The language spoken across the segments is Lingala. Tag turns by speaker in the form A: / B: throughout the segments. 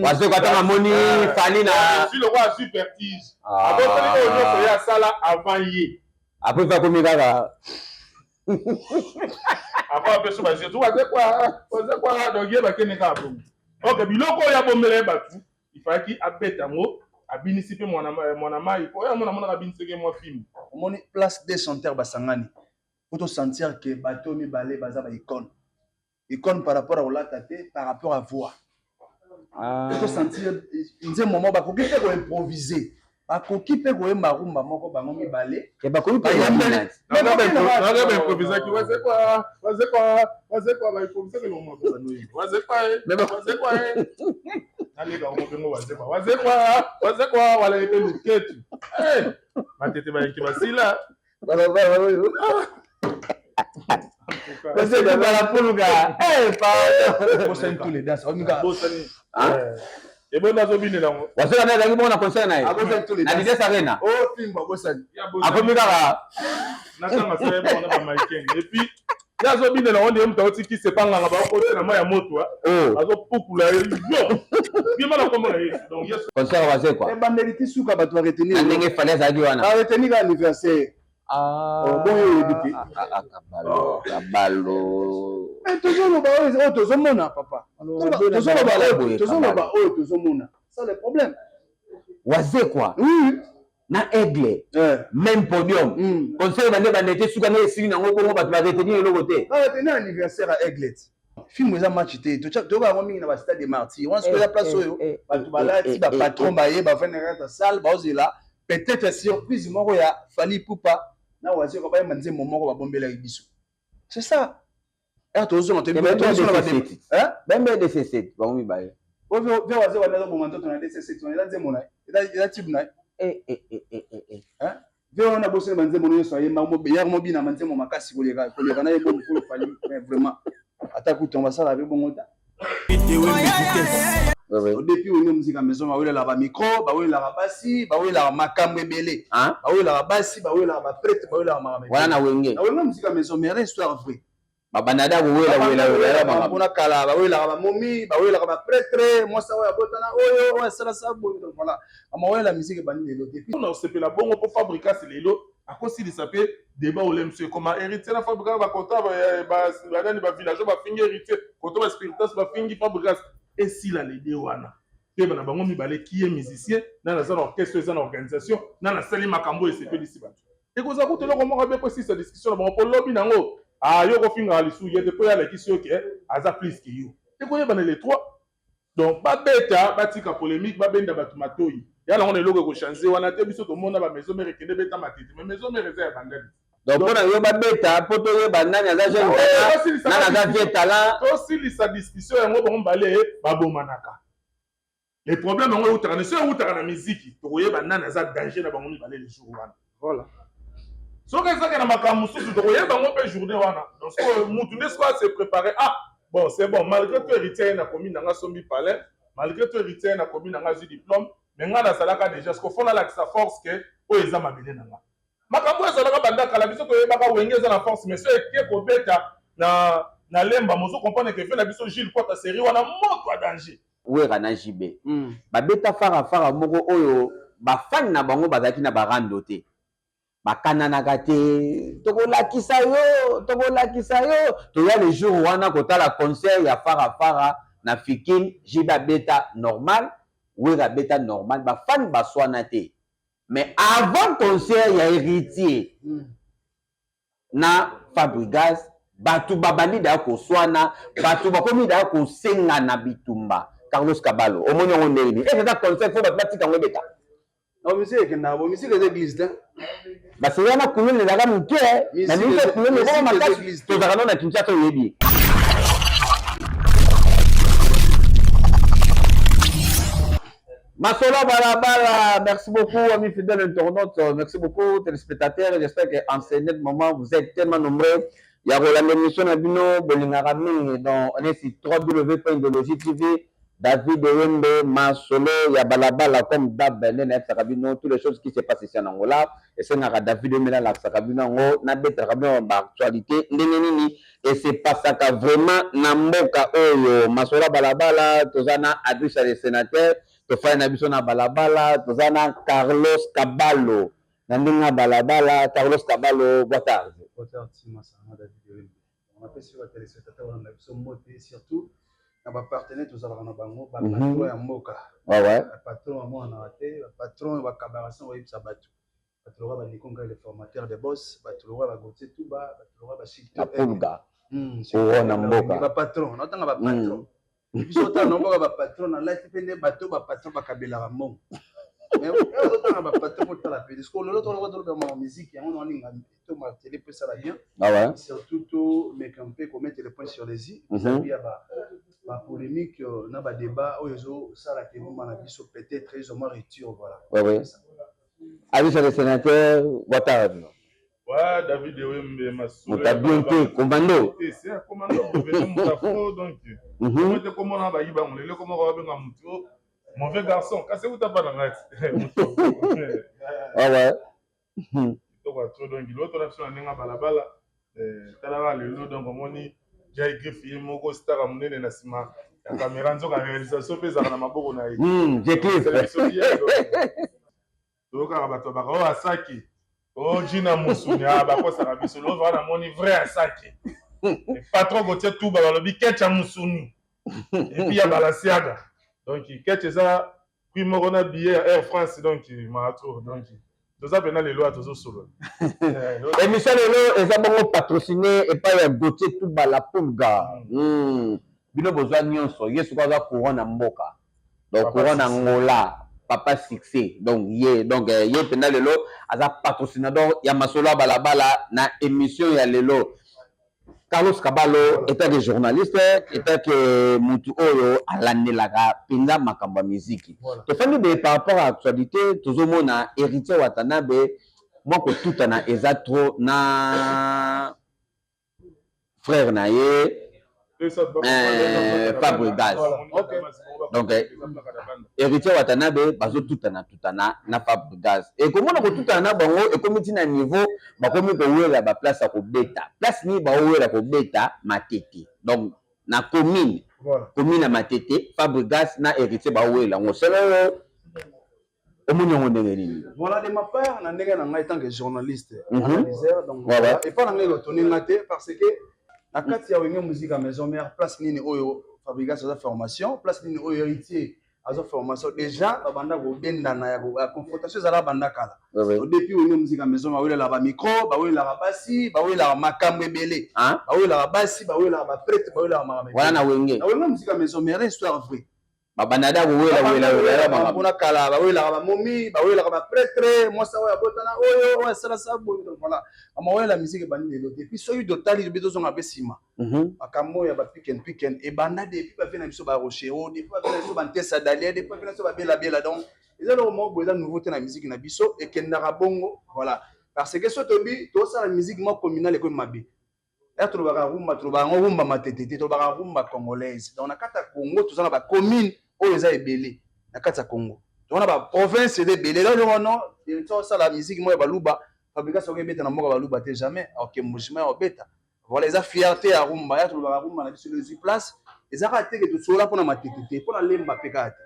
A: Wazekwa ata namoni Fally na
B: Azwi lokola azwi vertige. Abosani oyo nyonso ye asala avant ye.
A: Après fa komi kaka
B: Avant apeso ba jeux. Wazekwa, wazekwa donc ye bakende kaka bongo. Ok, biloko oyo abombela ye bato, il fallait abeta yango, abinisi mpe mwana mwana mayi po oyo amona amonaka abinisaki ye mwa film.
C: Omoni place des chanteurs basangani po to sentir que bato mibale baza ba icone. Icone par rapport à kolata te, par rapport à voix. Ah. To sentir nzembo moko bakoki mpe ko improviser. Bakoki mpe koyemba rumba moko bango mibale.
A: Ke bakoki mpe
B: Nanga ba improvisaki wazekwa wazekwa wazekwa ba improvisaki elongo moko wazekwa wazekwa naleka yango mpengo wazekwa wazekwa wazekwa wala ete luketu matete bayeke basila
A: balabala oyo balapuluka
C: bosani tous les danses onika
B: bosani ebonda azobinela yango
A: wasoka nde azalaki bongo na concert na ye na Didier Arena
C: oh fimbo abosani
A: akomi kaka
B: natanga sala ye bongo na bamaiken et puis ye azobinela yango nde moto auti kisi epa nganga bakota na mai ya moto azopukula ye yo bima na kombo na yesu donc yesu
A: concert wazekwa
C: ebandeli ti suka bato baretenir
A: na ndenge Fally azalaki wana
C: baretenir kaka anniversaire bongo oyebi te
A: kabalo kabalo
C: mais tozoloba oyo tozomona papa tozoloba oyo tozomona ça le problème
A: wazekwa
C: oui
A: na aigle même podium concert bande bande te suka nde esili nango bongo bato baretenir eloko te
C: baretenir anniversaire ya aigle film eza match te toyoka yango mingi na bastade de martyr wana sikoyo eza place oyo bato balati bapatron baye bavandi na kati ya salle baozela peut-être surprise moko ya Fally Ipupa na Wazekwa bayemba nzembo moko babombelaki biso c'est ça ere tozonga
A: bayemba dc7 bango mibale
C: ve Wazekwa nde azoboma nzoto na dc7 wana eza nzembo na ye eza tube na ye ve wana bosani banzembo nyonso ayemba yare mobina banzembo makasi koleka koleka na ye bo mokolo Fally mais vraiment ata kutu basala mpe bongo ta depuis Wenge Musica Maison bawelelaka bamicro bawelelaka basi bawelelaka makambo ebele bawelelaka basi bawelelaka baprêtre bawelelaka makambo
A: wana na Wenge
C: na Wenge Musica Maison mais histoire vraie
A: babanda da kowela wela wela
C: makambo kala bawelaka bamomi bawelaka baprêtre mwasi oyo abotana oyo oyo asalasa boye donc voilà bamawela musique ebandi lelo te
B: mpona osepela bongo mpo Fabregas lelo akosilisa mpe débat olemso ekoma héritier na Fabregas bakota banani bavillage bafingi héritier koto baspiritas bafingi Fabregas esila lede wana toyeba na bango mibale kie musicien na naza na orchestre eza na organisation na nasali makambo oyo esepelisi bato ekozala kutu eloko moko abe po esilisa discussion na bango mpo lobi nango yo kofingaka lisusu ye te mpo ye alakisi yo ke aza plus ke yo ekoyebana le 3 donc babeta batika polémique babenda bato matoi ya nango na eloko ekochange wana te biso tomona bamaison mère ekende beta matete mais maison mère eza ya bandali
A: donc mpona yo babeta mpo toyeba nani aza jeune talent nani aza vieux talent
B: tosilisa discussion yango bango mibale babomanaka le problème yango eutaka na so eutaka na miziki tokoyeba nani aza danger na bango mibale le jour wana
C: voilà
B: soki ezaki na makambo mosusu tokoyeba yango mpe journée wana donc sikoyo mutu nde sikoyo ase préparé ah bon c'est bon malgré tout héritier ye na komi nanga asombi palais malgré tout héritier ye na komi nanga azwi diplôme mais ngai nazalaka déjà sikoyo fo nalakisa force ke oyo eza mabele na nga makambo oyo ezalaka banda kala biso toyebaka Wenge eza na force mais so eke kobeta na lemba mozo comprendre ke fe na biso Gilles Kwata série wana moto ya danger
A: Wera na JB babeta farafara moko oyo bafani na bango bazalaki na barando te bakananaka te tokolakisa yo tokolakisa yo toya le jour wana kotala concert ya farafara na Fikin JB abeta normal Wera abeta normal bafani baswana te mais avant concert ya héritier na Fabregas bato babandi daya koswana bato bakomi daya kosenga na bitumba Carlos Kabalo omoni yango ndenge nini ese eza concert fo bato batika yango ebeta
C: musique ekendaka bo musique eza église te
A: baseli wana kuluna ezalaka moke na mingi kuluna ekoma makasi tozalaka no na Kinshasa oyebi Masolo Balabala, merci beaucoup amis fidèles internautes, merci beaucoup téléspectateurs, j'espère qu'en ce net moment vous êtes tellement nombreux. Ya kolanda émission na bino bolingaka mingi donc on est sur www.idéologie TV. David Wembe, masolo ya balabala. Comme d'hab, nde nayebisaka bino, toutes les choses qui se passent ici en Angola, esengaka David Wembe nalakisaka bino yango, nabetelaka bino baactualité ndenge nini esepasaka vraiment na mboka oyo. Masolo ya balabala, toza na Adrisha le sénateur, tofali na biso na balabala, toza na Carlos Kabalo na ndenge ya balabala. Carlos Kabalo, boa tarde.
C: Boa tarde, Masanga David Wembe. Napesi batéléspectateur wana na biso mbote, surtout na bapartenaire tozalaka na bango, bapatron ya mboka. Bapatron bamonanaka te, bapatron bakabarason bayebisa bato, bato lokola baniko Ngai le formateur de boss, bato lokola baGautier Tuba, bato lokola
A: na Pulga na mboka.
C: Bapatron, naotanga bapatron, biso otala na mboka, bapatron nalati mpe nde bato, bapatron bakabelaka mbongo, ozotanga bapatron kotala mpe disco. Lelo toloka toloba musique, yango naoninga to marteler mpe esala bien. Surtout tomeka mpe komettre le point sur les i vis-à-vis ya bapolémique na badébat oyo ezosalaka eboma na biso, peut-être ezomwa rupture, voilà.
A: Ouais. Adrisha le sénateur, boa tarde.
B: Ouais, David Wembe.
A: Masolo. Moto bien te, commando.
B: C'est un commando, brevet moto donc. Te komona bayi bango lelo komoko babenga moto mauvais garçon, kasi euta pa na ngai
A: ti. Ah ouais.
B: Kitoko ya trop. Donc lelo tona biso na ndenge ya balabala, talaka lelo, donc omoni Jai Griffe ye moko stara monene na nsima ya caméra, nzoka réalisation mpe ezalaka na maboko na ye. Toyokaka bato baka oyo asaki o jina mosuni bakosaka biso. Lelo vaka namoni vrai asaki patron Gautier Tuba, balobi ketch ya mosuni et puis ya Balenciaga, donc ketch eza prix moko na billet ya Air France, donc maatour. Donc toza mpena lelo ya tozosolola.
A: Émission lelo eza bongo patrociné epai ya Gautier Tuba la Pulga. Bino bozwa nyonso, ye sikoyo aza courant na mboka, donc courant na Angola, papa succès. Donc ye, donc ye mpenza lelo aza patrocinateur ya masolo ya balabala na émission ya lelo. Carlos Kabalo, en tant que journaliste, en tant que mutu oyo alandelaka mpenza makambo ya miziki, tofandi boye par rapport à actualité, tozomona Héritier Watanabe mwa kotutana eza trop na frère na ye Fabregas. Donc Héritier Watanabe bazotutana tutana na Fabregas, ekomona kotutana na bango ekomi ntina niveau bakomi kowela baplace ya kobeta. Place nini baowela kobeta? Matete, donc na commune ya Matete. Fabregas na Héritier baowela yango. Solo oyo omoni yango ndenge nini?
C: Voilà, de ma part, na ndenge na ngai tant que journaliste analyseur, donc epa na ngai lotoninga te, parce que na kati ya Wenge Musique ya Maison Mère, place nini oyo Fabregas aza formation, place nini oyo Héritier aza formation, déjà babanda kobendana ya confrontation ezala banda kala. Depuis Wenge Musique ya Maison, bawelelaka bamicro, bawelelaka basi, bawelelaka makambo ebele, bawelelaka basi, bawelelaka baprêtre, bawelelaka makambo.
A: Wana na Wenge?
C: Na Wenge Musique ya Maison Mère, histoire vraie.
A: Babanda da kowela wela wela.
C: Mpona kala bawelaka bamomi, bawelaka baprêtre, mwasi oyo abotana, oyo oyo asalasa boye. Donc voilà, bamawela musique ebandi lelo. Depuis soki totali, tobi tozonga mpe nsima, makambo oyo ya bapiken piken ebanda depuis bavie na biso barochero, depuis bavie na biso bantesa dalia, depuis bavie na biso babelabela. Donc eza eloko moko boye eza nouveau te na musique na biso, ekendaka bongo, voilà. Parce que so tobi tosala musique moko communale, ekomi mabe. Ya tolobaka rumba, tolobaka yango rumba Matete te, tolobaka rumba congolaise. Donc na kati ya Congo toza na bacommune oyo eza ebele, na kati ya Congo toza na baprovince eza ebele. Donc non, osala musique moko ya baluba, Fabregas oki ebeta na mboka baluba te, jamais. Ok, Mbuji-Mayi ya obeta. Voilà, eza fierté ya rumba. Ya tolobaka rumba na biso ezwi place, eza kaka teke tosola mpona Matete te, mpona Lemba mpe kaka te.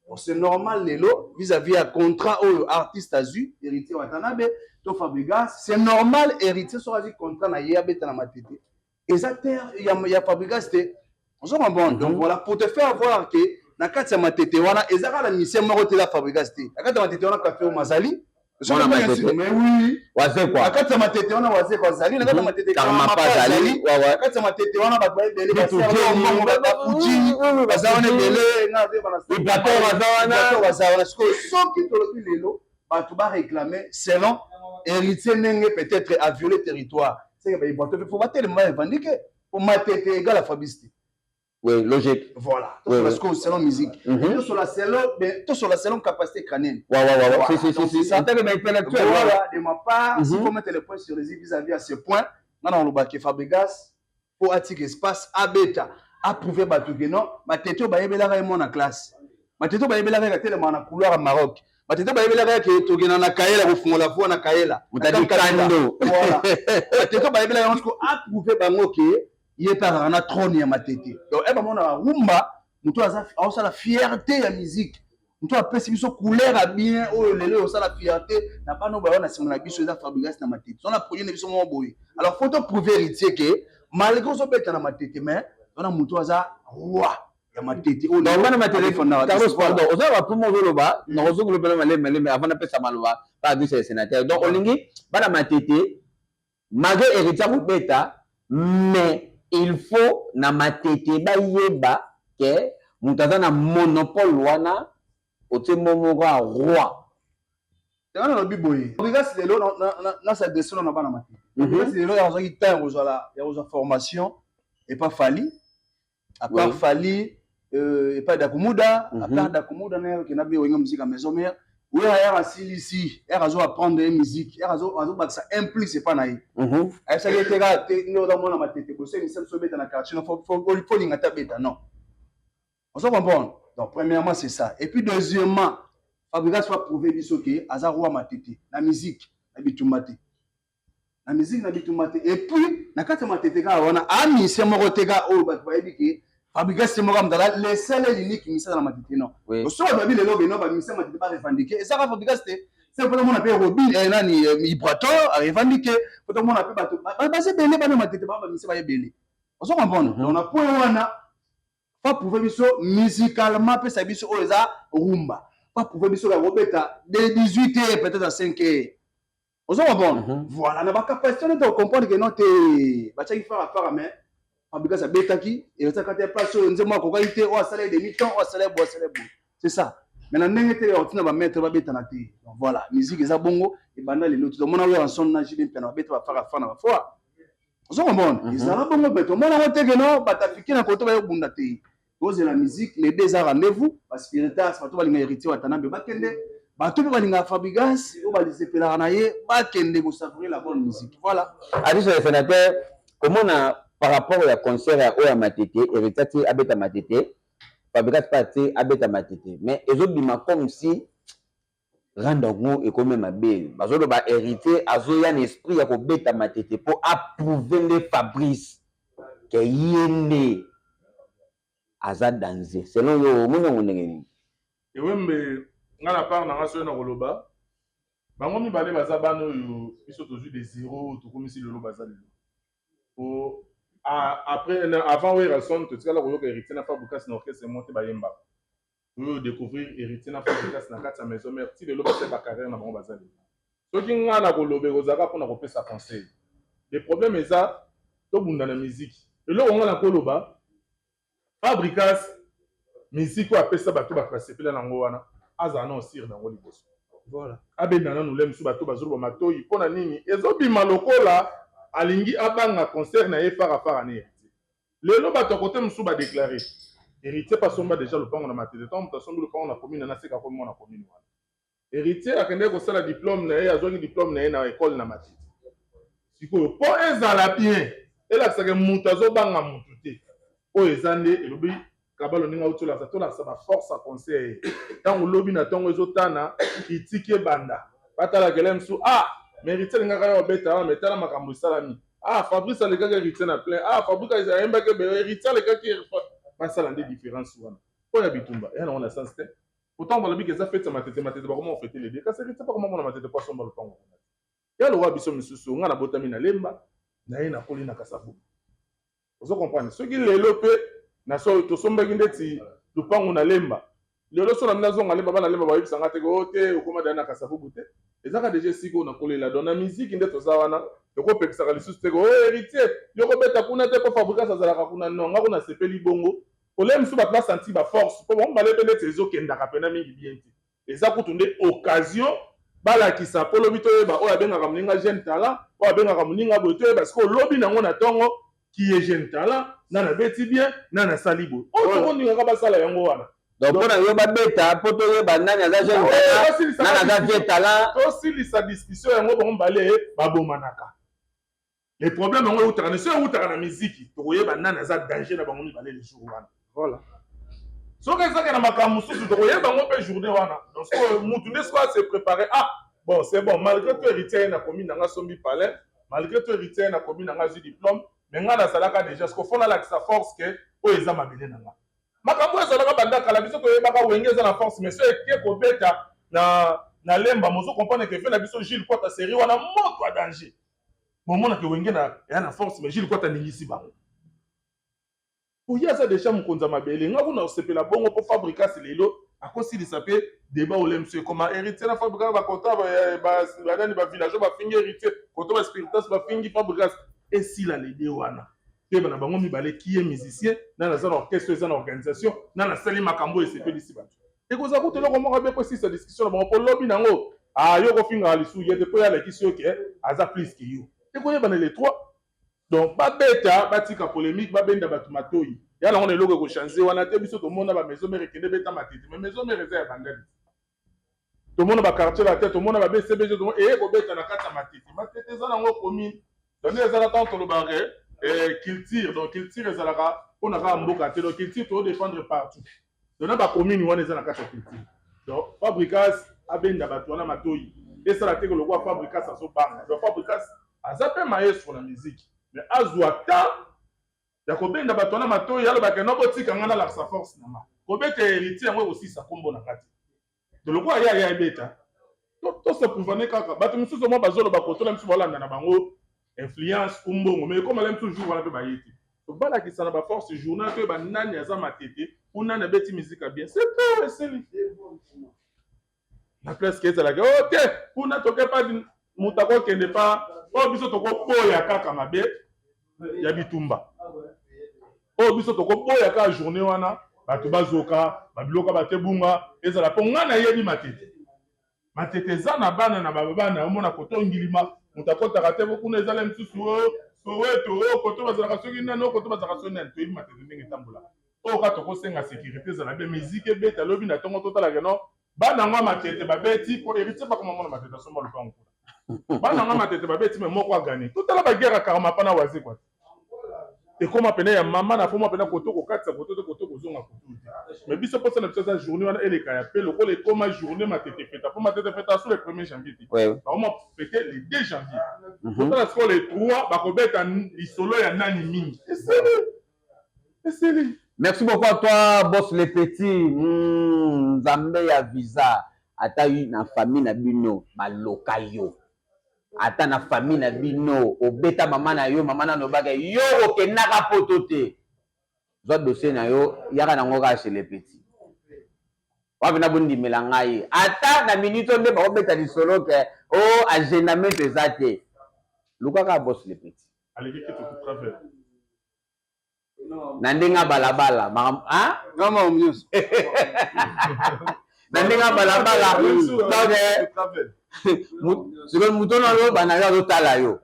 C: Donc c'est normal lelo vis-à-vis ya contrat oyo artiste azwi, Héritier Watanabe to Fabregas, c'est normal Héritier soki azwi contrat na ye abeta na Matete, eza terre ya Fabregas te, ozo comprendre? Donc voilà, pour te faire voir que na kati ya Matete wana eza kaka na musicien moko te, eza Fabregas te. Na kati ya Matete wana, Café Omo azali.
A: Mais
C: oui,
A: Wazekwa.
C: Na kati ya Matete wana, Wazekwa azali. Na kati ya Matete,
A: azali.
C: Na kati ya Matete wana, bato baebele, mbongo, bafuji baza wana ebele.
A: Baza wana.
C: Baza wana. Sikoyo soki tolobi lelo bato baréclame selon Héritier ndenge peut-être aviolé territoire, seke bayebato mpe fo batelema, barevendique po Matete égale à Fabrice te.
A: Oui, logique.
C: Voilà. Parce que selon musique. Tout sur selon capacité crânienne.
A: Ouais. Si, si, si, si.
C: Ça. Intellectuel. Voilà, de ma part, s'il faut mettre les points sur les i vis-à-vis à ce point, non, non, le Fabregas, pour attirer espace, abeta. Approuver bato ke non, Matete oyo bayebelaka ye mwana classe, Matete oyo bayebelaka ye katelemaka na couloir ya Maroc, Matete oyo bayebelaka ye ke tokenda na Kayela kofungola voie na Kayela.
A: Mutadi kando.
C: Voilà, Matete oyo bayebelaka yango, siko approuver bango ke ye mpe azalaka na trône ya Matete. Donc e bamonaka rumba, moto aza aosala fierté ya musique, moto apesi biso couleur ya bien oyo lelo osala fierté na bana oyo bayo na nsima na biso, eza Fabrigas na Matete. Tozana produit na biso moko boye. Alors faut toprouver Héritier ke malgré ozobeta na Matete, mais wana moto aza roi ya Matete oyo.
A: Donc bana Matete, Carlos, pardon, oza bapuma, ozoloba, nakozongela malembe malembe avant napesa maloba pa biso ya sénateur. Donc olingi bana Matete, malgré Héritier kobeta, mais il faut na Matete bayeba ke moto aza na monopole wana, otie mo moko ya roi.
C: Yango nalobi boye, Fabrigas lelo nas'adresser na bana Matete. Fabrigas lelo azwaki temps ya kozwa formation epa Fally, à part Fally, epai Dakumuda. À part Dakumuda, na okenda mpe Wenge Musique ya Maison Mère oyo ayaka, asilisi ere azo apprendre ye musique, ere azobakisa un plus epa na ye. Ayebisaki ete kaka te nde oza mwana Matete boso emisa biso obeta na quartier, faut linga te abeta. Non, ozo comprendre? Donc premièrement, c'est ça. Et puis deuxièmement, Fabrigas faut prouver biso ke aza roi Matete na musique na bitumba te, na musique na bitumba te. Et puis na kati ya Matete kaka wana, amusicien moko te kaka oyo bato bayebi ke Fabrigas moko amutala, le seul et l'unique musicien na Matete. Non, so bato babi lelo beno bamusicien Matete barevendiquer, ezaka Fabrigas te. Se po tomona mpe Robin, nani, Ibrator arevendiquer, po tomona mpe bato baza ebele, bana Matete baa bamusicien bayebele, ozo comprendre? Donc na point wana, faut prouver biso musicalement, apesa biso oyo eza rumba. Faut prouver biso kaka kobeta de 18 heures peut-être à 5 heures, ozo comprendre? Voilà, na bacapacité wana, tocomprendre ke non te, batiaki fara fara, mais Fabrigas abetaki ezalaki kati ya place oyo nzembo akokaki te, oyo asala ye demi temps, oyo asala ye boye, asala ye boye, c'est ça. Mais na ndenge te ya kotina bamaître babetana te. Donc voilà, musique eza bongo, ebanda lelo te. Tomona oyo ensemble na JB Mpiana, babeta bafara fara na bafoi, ozo comprendre? Ezala bongo mpe tomona yango te ke no bato afiki na koto bayobunda te. Tozela musique, les deux eza rendez-vous. Baspiritas, bato balinga Héritier Watanabe bakende, bato mpe balingaka Fabrigas oyo balisepelaka na ye bakende kosavourer la bonne musique. Voilà.
A: Adiso ya sénateur, komona par rapport ya concert ya oyo ya Matete, Héritier ti abeta Matete, Fabrigas mpe ati abeta Matete, mais ezobima comme si rando yango ekomi mabe. Bazoloba Héritier azoya na esprit ya kobeta Matete mpo aprouver nde Fabrice ke ye nde aza danger. Selon yo, omoni yango ndenge nini?
B: Ewembe, nga na part na nga, soki na koloba, bango mibale baza bana oyo biso tozwi de zéro, tokomisi lelo baza lelo. Po après, avant Werrason, totikala koyoka Héritier na Fabrigas na orchestre mo te bayembaka. Oyo découvrir Héritier na Fabrigas na kati ya Maison Mère, ti lelo basali bacarrière na bango, baza lelo. Soki nga na koloba, ekozalaka mpona kopesa conseil. Le problème eza tobunda na musique. Eloko nga na koloba, Fabrigas, musique oyo apesa bato, bato basepela nango wana, azala na osire nango liboso.
C: Voilà.
B: Abenda nanu le mosusu, bato bazoloba matoi mpo na nini ezobima lokola alingi abanga concert na ye farafara na Héritier. Lelo bato ya kote mosusu badéclarer Héritier mpe asomba déjà lopango na Matete. Ntango moto asombi lopango na commune, naseka komi mwana commune wana. Héritier akendeki kosala diplôme na ye, azwaki diplôme na ye na ekole na Matete. Sikoyo mpo ezala bien, elakisaka moto azobanga motu te. Oyo eza nde elobi kabalo ndenge auti olakisa, tolakisa baforce ya conseil. Ntango lobi na ntongo ezotana, critique ebanda, batalaka ele mosusu: "Ah, mais Héritier alingaka ya obeta awa, mais tala makambo esalami. Ah, Fabrice alekaki Héritier na plein. Ah, Fabrice ayembaki ebele, Héritier alekaki." Basala nde différence wana. Oyo ya bitumba eya nango na sens te. Pourtant balobi ke eza fête ya Matete. Matete bakoma ofêter les deux, kasi Héritier bakoma mona Matete po asomba lopango kuna te. Ya lokwa biso misusu, nga nabotami na Lemba, na ye nakoli na Kasavubu, ozo comprendre? Soki lelo mpe na so tosombaki ndeti lupangu na Lemba, lelo so na mina nazonga Lemba, bana Lemba bayebisanga te o te okóma deya na Kasavubu te. Ezaka déjà esika oyo nakolela. Donc na miziki nde toza wana, tokopekisaka lisusu te o Héritier yo kobeta kuna te mpo Fabrigas azalaka kuna. Non, nga kuna sepeli bongo kolia mosusu, bato basanti baforce mpo bango mibale mpe neti ezokendaka mpena mingi bien te. Eza kutu nde occasion balakisa mpo lobi toyeba oyo abengaka moninga jeune talent, oyo abengaka moninga boye. Toyeba sikoyo lobi nango na ntongo qui est jeune talent, nani abeti bien, nani asali boye, oyo tokondingaka basala yango wana.
A: Donc mpona yo, babeta mpo toyeba nani aza jeune talent, nani aza vieux talent.
B: Tosilisa discussion yango, bango mibale babomanaka. Le problème yango eutaka na, so eutaka na miziki, tokoyeba nani aza danger na bango mibale le jour wana.
C: Voilà.
B: Soki ezaki na makambo mosusu, tokoyeba yango mpe journée wana. Donc sikoyo mutu nde sikoyo ase préparé. Ah bon, c'est bon, malgré tout héritier ye na komi nanga asombi palais, malgré tout héritier ye na komi nanga azwi diplôme, mais ngai nazalaka déjà, sikoyo faut nalakisa force ke oyo eza mabele na nga. Makambo oyo ezalaka banda kala, biso toyebaka Wenge eza na force, mais so eke kobeta na Lemba, mozo comprendre ke fe na biso Gilles Kwata série wana moto ya danger. Bomonake Wenge na eya na force, mais Gilles Kwata aningisi bango. Oye aza déjà mokonzi ya mabele. Nga kuna osepela bongo mpo Fabricas lelo akosilisa mpe débat olemso ekoma héritier na Fabricas, bakota banani, bavillageois bafingi héritier, koto baspiritas bafingi Fabricas. Esila lede wana, toyeba na bango mibale qui est musicien, nani aza na orchestre, eza na organisation, nani asali makambo oyo esepelisi bato. Ekozala kuta eloko moko abe po esilisa discussion na bango, mpo lobi nango yo kofingaka lisusu ye te, mpo ye alakisi yo ke aza plus ke yo. Ekoyebana le 3. Donc babeta, batika polémique, babenda bato matoi ya nango na eloko ekochange wana te. Biso tomona bamaison mère ekende beta Matete, mais maison mère eza ya bandali. Tomona baquartier la te, tomona ba BCBG eye kobeta na kati ya Matete. Matete eza nango commune. Donc nde ezalaka ntango tolobaka culture, donc culture ezalaka mpona kaka mboka te. Donc culture todéfendre partout, donc na bacommune wana eza na kati ya culture. Donc Fabricas abenda bato wana matoi, esala te lokola Fabricas azobanga. Donc Fabricas aza mpe maestro na musique, mais azwa temps ya kobenda bato wana matoi, alobaka no botika nga nalakisa force na nga. Kobeta héritier yango ekosisa nkombo na kati de lokola ye aya ebeta tosepuvane kaka. Bato mosusu mwa bazoloba kotola misu, balanda na bango influence umbongo, mais ekomala misu jour wana mpe baye te. Balakisa na baforce journal, toyeba nani aza Matete ou nani abeti musique ya bien. C'est tout, esili na place ke ezalaka o te kuna toke pa moto akokende pa oyo. Biso tokoboya kaka mabe ya bitumba oyo, biso tokoboya kaka journée wana bato bazoka babiloko batebunga ezala, mpo ngai nayebi Matete. Matete eza na bana na babana, omona koto ngilima moto akɔtaka te, kuna ezala mosusu o Soweto, o koto bazalaka soki nani, o koto bazalaka soki nani. Toyebi Matete ndenge etambolaka. Oyo kaka tokosenga, sécurité ezala be, musique ebeta lobi na ntongo, totalaka no bana yango ya Matete babeti, po héritier bakoma mona Matete asomba lopango kuna. Bana yango ya Matete babeti, me moko agane. Totala baguerre ya Karmapa na Wazekwa, ekóma pene ya mama na foma pene koto kokatisa koto te, koto kozonga koto te. Mais biso mposa na biso eza journée wana eleka ya pe lokola ekóma journée Matete feta, mpo Matete feta sur le 1er janvier te, bakoma fete le 2 janvier. Totala sikoyo le 3 bakobeta lisolo ya nani mingi. Esili, esili.
A: Merci beaucoup à toi, boss le petit. Nzambe ya visa. Ata na famille na bino baloka yo. Ata na famille na bino obeta mama na yo, mama nano obaka yo okendaka poto te. Zwa dossier na yo, yaka nango kaka chez le petit. Wapi na bondimela ngai, ata na minute oyo nde bakobeta lisolo ke o agendamento eza te, luka kaka boss le petit.
B: Aleki keto to travel.
A: Na ndenge ya balabala makambo ah?
C: Nga makambo nyonso.
A: Na ndenge ya balabala, donc sikoyo moto ono aloba na yo, azotala yo.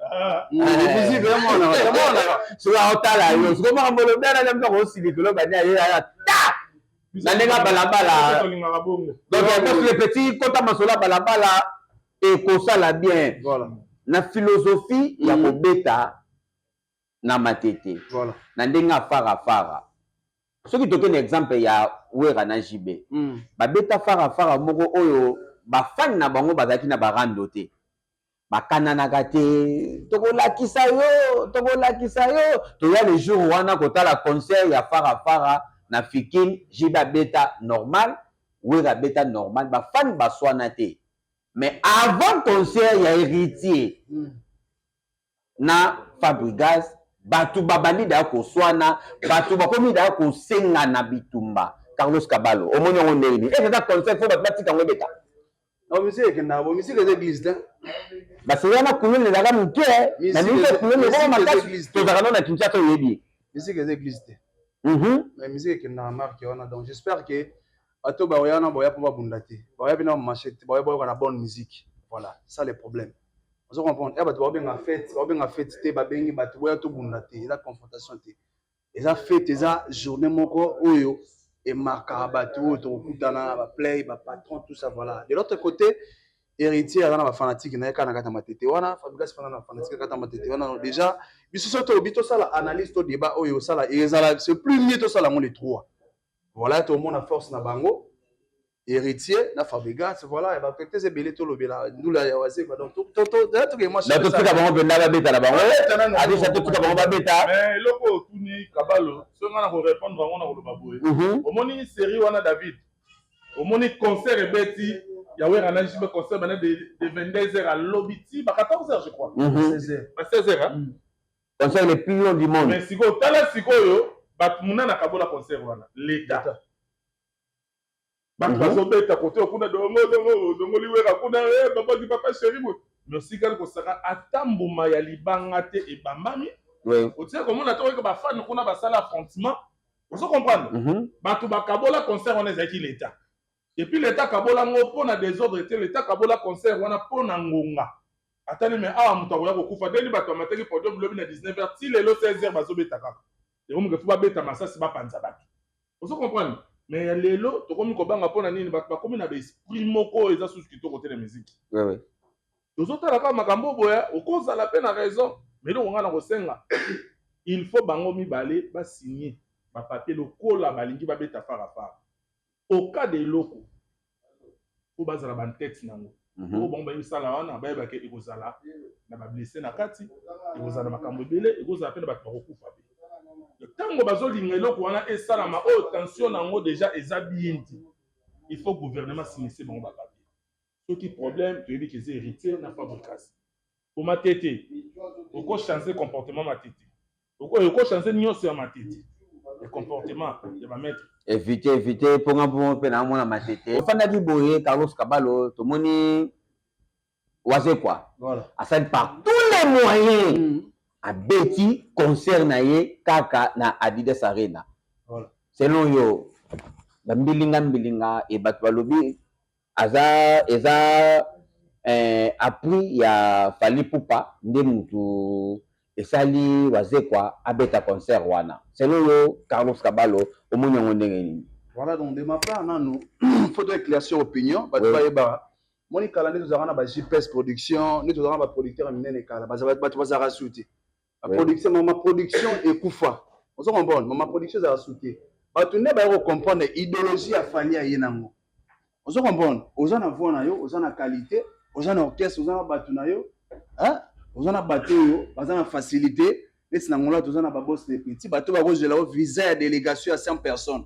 A: Sikoyo aotala yo, sikoyo makambo olobi ana nde moto akosilika, oloba nde aye aya ta na ndenge ya balabala.
B: Tolingaka bongo.
A: Donc boss le petit, kota masolo ya balabala ekosala bien.
C: Voilà.
A: Na philosophie ya kobeta na Matete, na ndenge ya farafara, soki tokende exemple ya Wera na JB, babeta farafara moko oyo bafani na bango bazalaki na barando te, bakananaka te, tokolakisa yo, tokolakisa yo. Toya le jour wana kotala concert ya farafara na Fikin, JB abeta normal, Wera abeta normal, bafani baswana te. Mais avant concert ya héritier na Fabrigas, bato babandi daya koswana, bato bakomi daya kosenga na bitumba. Carlos Kabalo, omoni yango ndenge nini? Ese eza concert, faut bato batika yango ebeta?
C: Non, musique ekendaka bo, musique eza église te.
A: Baseli wana kulune ezalaka moke na mingi, kulune ekoma makasi, tozalaka no na Kinshasa, oyebi.
C: Musique eza église te. Mais musique ekendaka marque wana. Donc j'espère que bato baoya wana boya mpo babunda te, baoya mpe na bamarché te, baoya boyoka na bonne musique. Voilà, ça le problème. Ozo comprendre ya bato baobenga fête, baobenga fête te, babengi bato boya tobunda te, eza confrontation te, eza fête, eza journée moko oyo emarkaka bato oyo tokokutana na baplay, bapatron, tout ça. Voilà. De l'autre côté, Héritier aza na bafanatike na ye kaka na kati ya Matete wana. Fabrigas fana na bafanatike kati ya Matete wana. Déjà biso so tolobi, tosala analyse to débat oyo osala, ezala c'est plus mieux tosala yango les trois. Voilà, tomona force na bango, Héritier na Fabrigas. Voilà, baactualité ebele tolobela ndula ya Wazekwa. Donc
A: totika bango mpenza babeta na bango, adisa totika bango babeta.
B: Mais eloko otuni Kabalo, so nga na korépondre yango na koloba boye: omoni série wana, David, omoni concert ebeti ya Wera na JB, concert bana de 22 heures alobi ti ba 14 heures, je crois, ba 16 heures, hein?
A: Concert le plus long du monde.
B: Mais sikoyo, tala sikoyo, bato munana kabola concert wana, l'état, bato bazobeta kote kuna, dongo dongo dongoli Wera kuna, babaki papa chéri boye, mais osikali kosaka ata mbuma ya libanga te ebambami. Otie komona te oyeka bafani kuna basala affrontement, ozo comprendre? Bato bakabola concert wana ezalaki l'état. Et puis l'état kabola ngo mpo na désordre te, l'état kabola concert wana mpo na ngonga atani. Me awa moto akoya kokufa ndeni? Bato bamataki podium lobi na 19 heures ti lelo 16 heures, bazobeta kaka. Ekomi faut babeta masasi, bapanza bato, ozo comprendre? Mais ya lelo tokomi kobanga mpo na nini? Bato bakomi na baesprit moko oyo eza susu kitoko te na miziki. Tozotala kaka makambo boya, okozala mpe na raison, mais eloko ngai na kosenga, il faut bango mibale basigne bapapier lokola balingi babeta farafara au cas de eloko po bazala bantete nango oyo bango bayebisala wana, bayebake ekozala na bablessé na kati, ekozala na makambo ebele, ekozala mpe na bato bakokufa. Mpe ntango bazolinga eloko wana esalama, oyo tension nango déjà eza bien te, il faut gouvernement signise bango bapapier. Soki problème, toyebi ke eza Héritier na Fabrigas. Po Matete okochange comportement, Matete okochange nyonso ya Matete, ya comportement ya bamaître.
A: Évite, évite, mponga mpo mpe naomona Matete ofandaki boye. Carlos Kabalo, tomoni Wazekwa asali par tous les moyens, abeti concert na ye kaka na Adidas Arena. Selon yo, bambilinga mbilinga e bato balobi aza eza appui ya Fally Ipupa nde mutu esali Wazekwa abeta concert wana. Selon yo, Carlos Kabalo, omoni yango ndenge nini?
C: Voilà, donc de ma part nanu faut to éclaircir opinion bato bayeba. Moni kala nde tozalaka na ba JPS Production, nde tozalaka na baproducteur ya minene kala, bato bazalaka su te. Baproduction, mama production ekufa, ozo comprendre? Mama production ezalaka su te. Bato nde baya kocomprendre idéologie ya Fally aye nango, ozo comprendre? Oza na voix na yo, oza na qualité, oza na orchestre, oza na bato na yo, oza na bato oyo baza na facilité. Neti na Ngola toza na baboss de petit, bato bakozela o visa ya délégation ya 100 personnes.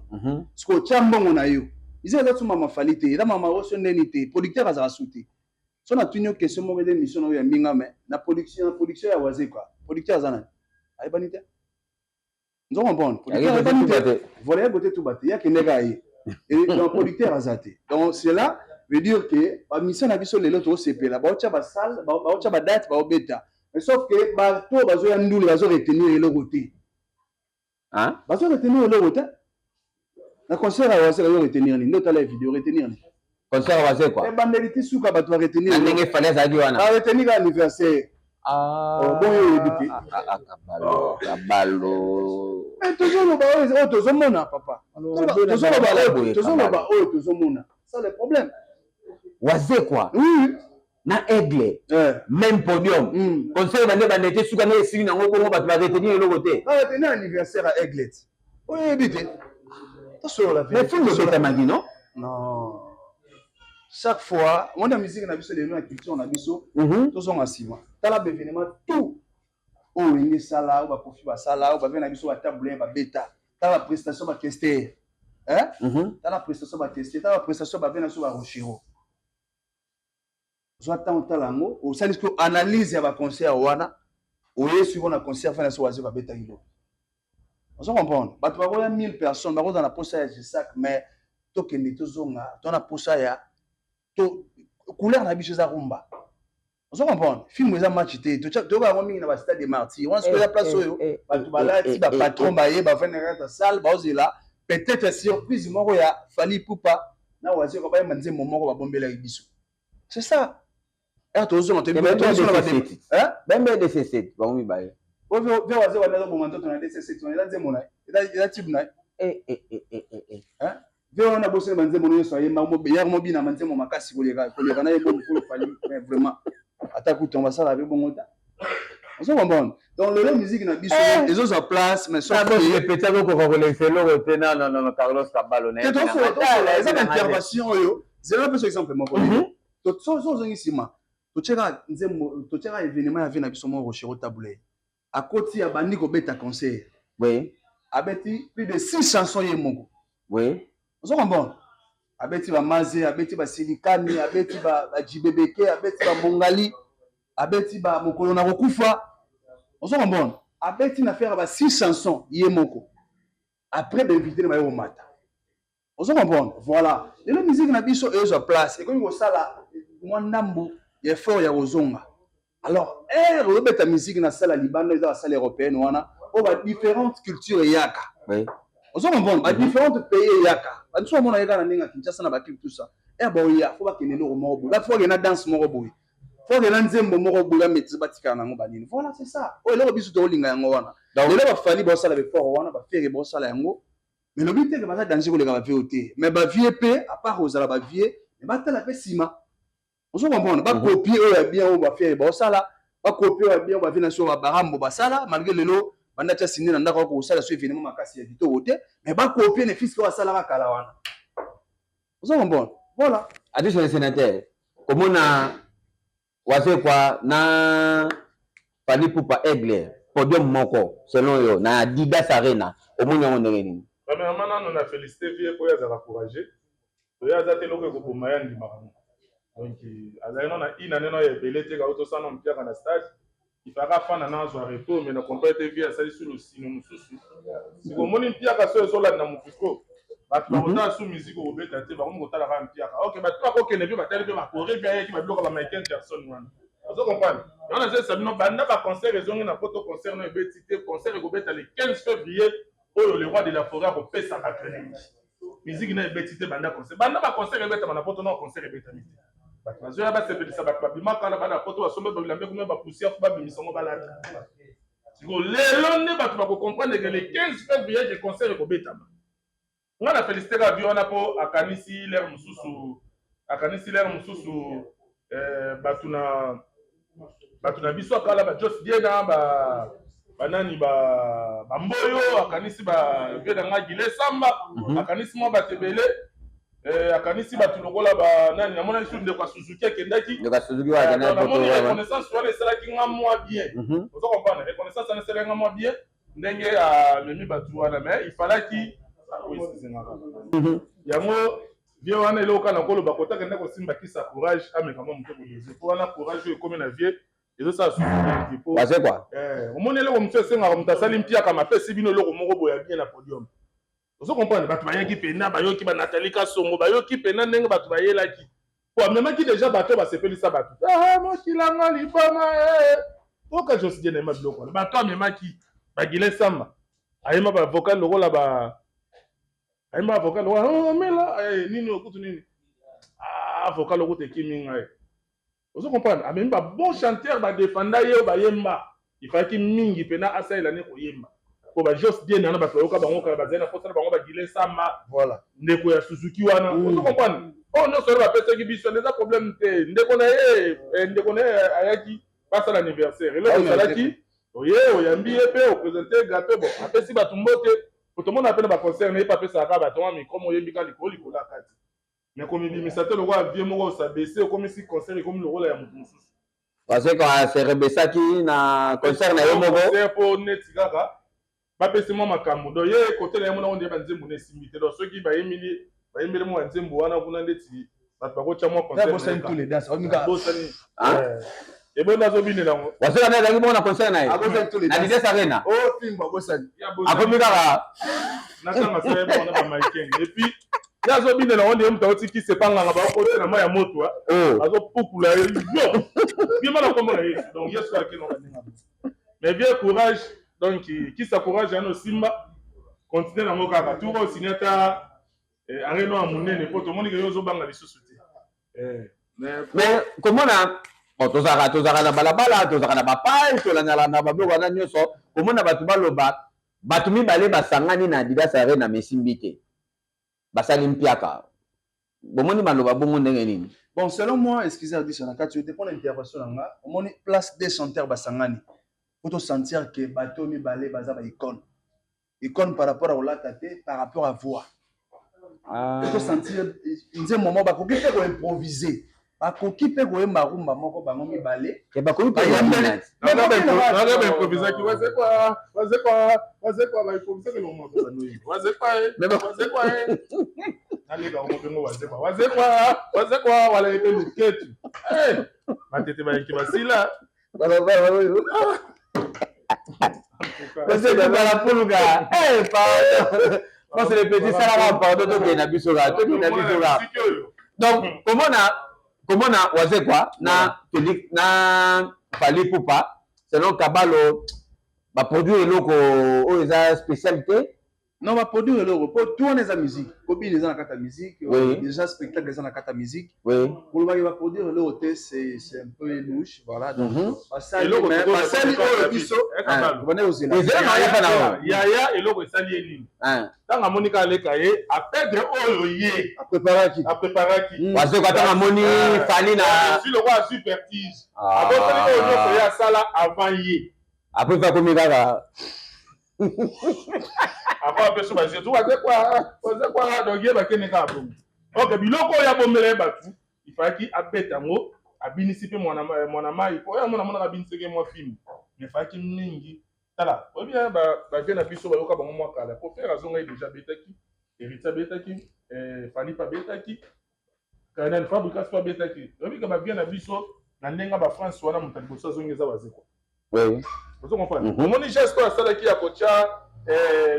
C: Sikoyo otya mbongo na yo, eza so mama Fally te, eza mama oso ndeni te, producteur azala su te. So natuni yo question moko, eza émission na oyo ya mbinga, mais na production ya Wazekwa, producteur aza nani? Ayebani te, nzo comprendre? Producteur ayebani te. Voilà, ye bote tuba te, ye akende kaka ye. Donc producteur aza te. Donc cela veut dire que bamission na biso lelo tozosepela, baotya basalle, baotya badate, baobeta, mais sauf que bato oyo bazoya ndule bazo retenir eloko te. Bazo retenir eloko te na concert ya Wazekwa. Bazo retenir nini? Nde otala ya video, retenir nini?
A: Concert ya Wazekwa?
C: Ebandeli ti suka, bato baretenir
A: Na ndenge Fally azalaki wana?
C: Baretenir ka anniversaire. Bon, oyo oyebi te.
A: Kabalo, Kabalo.
C: Tozoloba oyo tozomona, papa, tozoloba oyo tozomona, ça le problème.
A: Wazekwa
C: oui
A: na Aigle, même podium, concert bande bande te, suka nde esili nango bongo, bato baretenir eloko te.
C: Baretenir anniversaire ya Aigle, oyo oyebi te, tosolola.
A: Mais film obetamaki, non?
C: Non, chaque fois omoni na musique na biso lelo, na culture na biso, tozonga nsima, tala baévénement tout oyo Wenge esala, oyo bakofi basala, oyo bave na biso batabulin babeta. Tala baprestation bakester, tala prestation bakester, tala baprestation bave na biso barochero. Ozwa ntango otala yango, osali sikoyo analyse ya baconcert wana, oye sikoyo na concert fana so Wazekwa babetaki lobi, ozo comprendre? Bato bakoya 1000 personnes, bakozala na posa ya Gesac, mais tokende tozonga to na posa ya to couleur na biso eza rumba, ozo comprendre? Film eza match te, toyoka yango mingi na bastade de Martyr wana. Sikoyo eza place oyo bato balati, bapatron baye bafandi na kati ya salle, baozela peut-être surprise moko ya Fally Ipupa na Wazekwa, bayemba nzembo moko babombelaki biso. C'est ça, ere tozonga.
A: Bembe DC7, bango mibale.
C: Ve Wazekwa nde azoboma nzoto na DC7 wana, eza nzembo na ye, eza tube na ye. Ve wana bosani banzembo nyonso ayemba yar mobina banzembo makasi koleka koleka na ye bo mokolo Fally. Mais vraiment, ata kutu basala mpe bongo ta, ozo comprendre? Donc lelo musique na biso ezozwa place, mais
A: sauf que okoka kolekisa eloko te. Non, non, non, Carlos Kabalo.
C: Te, eza baintervention oyo. Zela, napesa exemple moko. So ozongi nsima, totiaka nzembo, totiaka événement ya vie na biso moko, Rochero Tabule akoti, abandi kobeta concert. Abeti plus de six chansons ye moko. Ozo comprendre? Abeti bamaze, abeti basilikani, abeti bajibebeke, abeti bamongali, abeti bamokolo na kokufa. Ozo comprendre? Abeti na faire ba six chansons ye moko. Après, bainvité na baye komata. Ozo comprendre? Voilà, lelo musique na biso ezwa place, ekomi kosala mwa ndambo ya effort ya kozonga. Alors ere oyobeta musique na salle ya libanda, eza basalle européenne wana oyo badifférentes culture eyaka. Ozo comprendre? Badifférentes pays eyaka. Bato bamona ye kaka na ndenge ya Kinshasa na baclip, tout ça. Ere baoya, fo bakende eloko moko boye, fo bakende na danse moko boye, fo bakende na nzembo moko boye, bamaîtrise, batikala nango banini. Voilà, c'est ça oyo eloko biso tokolinga yango wana. Lelo baFally baosala baeffort wana, baFerre baosala yango, mais lobi te ke baza danger koleka bavieux te. Mais bavieux mpe, à part kozala bavieux, mais batala mpe nsima. Ozo comprendre? Bacopie oyo ya bien oyo baFerre baosala, bacopie oyo ya bien oyo bavieux na biso babarambo basala, malgré lelo banda tia sinde na ndako, ako kosala so événement makasi ya kitoko te, mais bacopie ne fût-ce que oyo asalaka kala wana. Ozo comprendre? Voilà.
A: Attention, le sénateur, komona Wazekwa na Fally Ipupa Aigle podium moko, selon yo, na Adidas Arena, omoni yango ndenge nini?
B: Premièrement, nano na félicité vieux po oyo azalaka courageux. Oyo aza te, eloko ekoboma ye, andimaka ngo. Donc azali no na ina neno ya ebele te, kauti osala mpiaka na stade, ifaka afanda na azwa repos. Mais na comprendre te, vieux asali su losino mosusu. Siko omoni mpiaka so ezolanda mokiko, bato bakotala su musique okobeta te, bakomi kotala kaka mpiaka. Ok, bato bakokende mpe batali mpe bakore mpe ayaki babiloko ba Michael Jackson wana. Ozo comprendre? Yango nazoyesa bino, banda baconcert ezongi na Poto, concert no ebeti te. Concert ekobeta le 15 février oyo, le roi de la forêt akopesa bato elengi. Musique na ebeti te banda concert, banda baconcert ebetama na Poto, na concert ebetami te. Bato bazoya basepelisa bato, babimaka na bana Poto, basombe babilambe kuna, bapoussière, fo babimisa ngo, balata. Siko lelo nde bato bakocomprendre ke le 15 février ke concert ekobetama. Nga na félicité kaka vieux wana mpo akanisi lere mosusu, akanisi lere mosusu bato na biso akala, bajos Diena, ba banani, ba bamboyo, akanisi bavieux na nga Gile Samba, akanisi mwa bato ebele, akanisi bato lokola banani. Namonaki su ndeko ya Suzuki akendaki.
A: Ndeko ya Suzuki wana akendaki.
B: Namoni reconnaissance wana esalaki nga mwa bien. Ozo comprendre? Reconnaissance wana esalaki nga mwa bien ndenge amemi bato wana, mais il fallaki, yango vieux wana, eloko kaka nakoloba, kota kende kosimba kisa courage, ameka mwa moke kodose po wana courage oyo ekomi na vieux ezosala susu te po
A: Wazekwa.
B: Omoni, eloko mosusu esengaka moto asali mpiaka, mapesi bino eloko moko boye ya bien na podium. Ozo comprendre? Bato bayaki pena, bayoki banatali Kasongo, bayoki pena ndenge bato bayelaki po amemaki déjà bato basepelisa bato. Ah, mokilanga liboma, oka Jos Diena ayemba biloko wana. Bato amemaki bagile Samba, ayemba bavocal lokola ba ayemba vocal lokola omela nini, okutu nini, ah, vocal okutu ekimi ngai. Ozo comprendre? Amemi babon chanteur, badefanda ye oyo bayemba. Ifalaki mingi mpena asalela ne koyemba po bajos Diena wana, bato bayoka bango kala, bazali na posa na bango, bagile Samba.
C: Voilà.
B: Ndeko ya Suzuki wana, ozo comprendre? Oyo nyonso wana bapesaki biso eza problème te. Ndeko na ye, ndeko na ye ayaki basala anniversaire, eloko ezalaki oye oyambi ye mpe oprésente gâteau. Bon, apesi bato mbote po tomona mpe na baconcert na ye mpe apesaka kaka bato mwa micro, moyembi kaka likolo likolo ya kati, mais komibimisa te lokola vieux moko osabese, okomisi concert ekomi lokola ya moto mosusu.
A: Wazekwa se rebesaki na concert na ye moko.
B: Concert mpo neti kaka bapesi mwa makambo. Donc ye kote na ye mona nde banzembo na esimbi te. Donc soki bayembeli, bayembeli mwa banzembo wana kuna, ndeti bato bakotya mwa
C: concert tous les danses.
B: Bosani ebonde azobinela yango.
A: Wazekwa nde azalaki bongo na concert na ye na Adidas Arena.
C: Oh, fimbo abosani.
A: Akomi kaka.
B: Natanga so ye bona bamaiken, et puis ye azobinela yango nde moto aotikisi epanganga, baokota na mai ya moto, azopukula ye yo bima na kombo na Yesu. Donc Yesu akende ndenge, mais vieux, courage. Donc kisa courage yana osimba, continue nango kaka tour oyo, osini ata arena ya monene po tomoni ke yo ozobanga lisusu te.
A: Mais komona, bon, tozalaka na balabala, tozalaka na bapage, tolandaka na babiloko wana nyonso, komona bato baloba bato mibale basangani na Adidas Arena, mesimbi te. Basali mpiaka. Bomoni maloba bongo ndenge nini?
C: Bon, selon moi, excusez Adisa na kati, dépend l'intervention na nga. Omoni place des chanteurs basangani. Faut to sentir que bato mibale baza ba icône. Icône par rapport à olata te, par rapport à voix.
A: Ah.
C: Faut to sentir nzembo moko bakoki mpe koimproviser. Bakoki mpe koyemba rumba moko bango mibale.
A: Eh, bakoki mpe
C: Bayembeli.
B: Nanga baimprovisaki Wazekwa, Wazekwa, Wazekwa, baimprovisaki eloko moko banoyi. Wazekwa, Wazekwa, naleka yango mpengo Wazekwa, Wazekwa, Wazekwa, wala ete luketu. Eh, matete bayeke basila.
A: Balabala oyo. Wazekwa balapuluka. Eh, pardon. Parce le petit salaka pardon, tokende na biso kaka, tokende na biso kaka. Donc komona Wazekwa na Félix na Fally Ipupa, selon Kabalo, baproduire eloko oyo eza spécial te.
C: Non, baproduire eloko po tout wana eza musique, kobina eza na kati ya musique. Déjà spectacle eza na kati ya musique. Kolobaki baproduire eloko te, c'est un peu louche, voilà. Donc basali
B: Eloko
C: mais basali oyo biso bande kozela.
A: Ezela na yaka na oyo.
B: Yaya, eloko esali ye nini? Ntango amoni kaka aleka ye aperdre oyo ye
C: apreparaki.
B: Apreparaki.
A: Wazekwa ntango amoni Fally na
B: azwi lokwa, azwi vertige, abosani oyo nyonso ye asala avant ye.
A: Après fa komi kaka.
B: Avant apeso bazwi Wazekwa, Wazekwa, donc ye bakende kaka bongo. Ok, biloko oyo abombela ye bato, ifalaki abeta yango, abinisi mpe mwana mai po oyo amona amonaka abinisaki mwa film, mais efalaki mingi. Tala, oyebi bavie na biso bayoka bango mwa kala po Ferre azonga ye déjà abetaki, Héritier abetaki, Fally mpe abetaki, Kanani Fabregas mpe abetaki. Oyebi ke bavie na biso na ndenge ya bafrance wana, moto ya liboso azongi eza Wazekwa. Ozo comprendre? Omoni geste oyo asalaki ya kotia